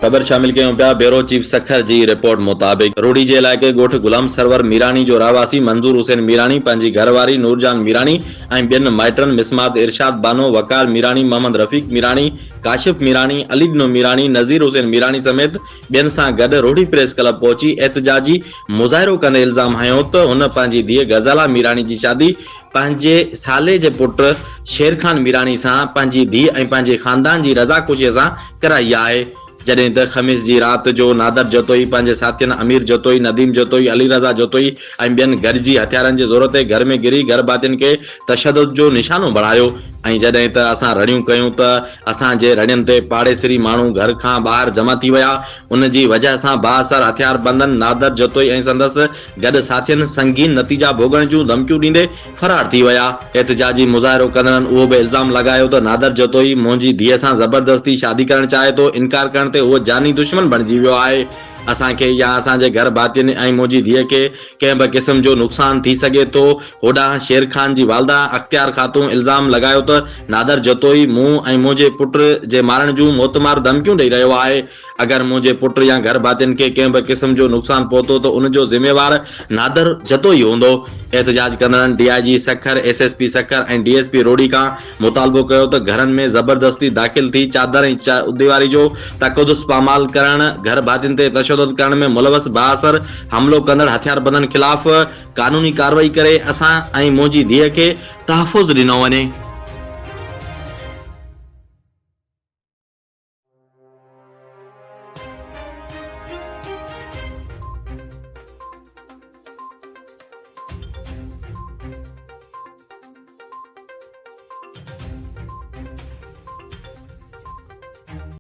خبر شامل ڪيون پيا، بيورو چيف سکر جي رپورٽ مطابق روهڙي جي علائقي ڳوٺ غلام سرور ميراڻي جو رهواسي منظور حسين ميراڻي پنهنجي گهر واري نورجان ميراڻي ۽ ٻين مائٽن مسمات ارشاد بانو، وقار ميراڻي، محمد رفيق ميراڻي، ڪاشف ميراڻي، علي ڏنو ميراڻي، نذير حسين ميراڻي سميت ٻين سان گڏ روهڙي پريس ڪلب پهچي احتجاجي مظاهرو ڪندي الزام هنيو ته هن پنهنجي ڌيء غزالا ميراڻي جي شادي پنهنجي سالي جي پٽ شير خان ميراڻي سان پنهنجي ڌيء ۽ پنهنجي خاندان جي رضا خوشيء سان ڪرائي آهي. جڏهن ته خميس جي رات جو نادر جتوئي پنهنجي ساٿين امير جتوئي، نديم جتوئي، علي رضا جتوئي ۽ ٻين گڏجي هٿيارن جي زور تي گهر ۾ گهري گهر ڀاتين کي تشدد جو نشانو بڻايو ۽ جڏهن ته اسان رڙيون ڪيون ته اسان جي رڙين تي پاڙيسري ماڻهو گهر کان ٻاهر جمع ٿي ويا ان جي وجهه سان بااثر هٿياربندن نادر جتوئي ۽ سندس گڏ ساٿين سنگين نتيجا ڀوڳڻ جون ڌمڪيون ڏيندي فرار ٿي ويا. احتجاجي مظاهرو ڪندڙن اهو به الزام لڳايو ته نادر جتوئي منهنجي ڌيء سان زبردستي شادي ڪرڻ چاهي ٿو، انڪار ڪرڻ تي اهو جاني دشمن بڻجي ويو آهي، اسان کي يا اسان جي گهر ڀاتين ۽ منهنجي ڌيء کي ڪنهن به قسم جو نقصان ٿي سگهي ٿو. هوڏانهن شير خان جي والده اختيار خاتون الزام لڳايو ته نادر جتوئي مون ۽ منهنجي پٽ جي مارڻ جون موتمار ڌمڪيون ڏئي رهيو آهي، اگر منهنجي پٽ يا گهر ڀاتين کي ڪنهن به قسم جو نقصان پهتو ته ان جو ذميوار نادر جتوئي هوندو. احتجاج ڪندڙن D I G Sukkur, S S P Sukkur ۽ D S P Rohri کان مطالبو ڪيو ته گهرن ۾ زبردستي داخل ٿي چادر ۽ چوديواري جو تقدس پامال ڪرڻ، گهر ڀاتين تي تشدد ڪرڻ ۾ ملوث بااثر حملو ڪندڙ هٿياربندن خلاف قانوني ڪارروائي ڪري اسان ۽ منهنجي ڌيء کي تحفظ ڏنو وڃي.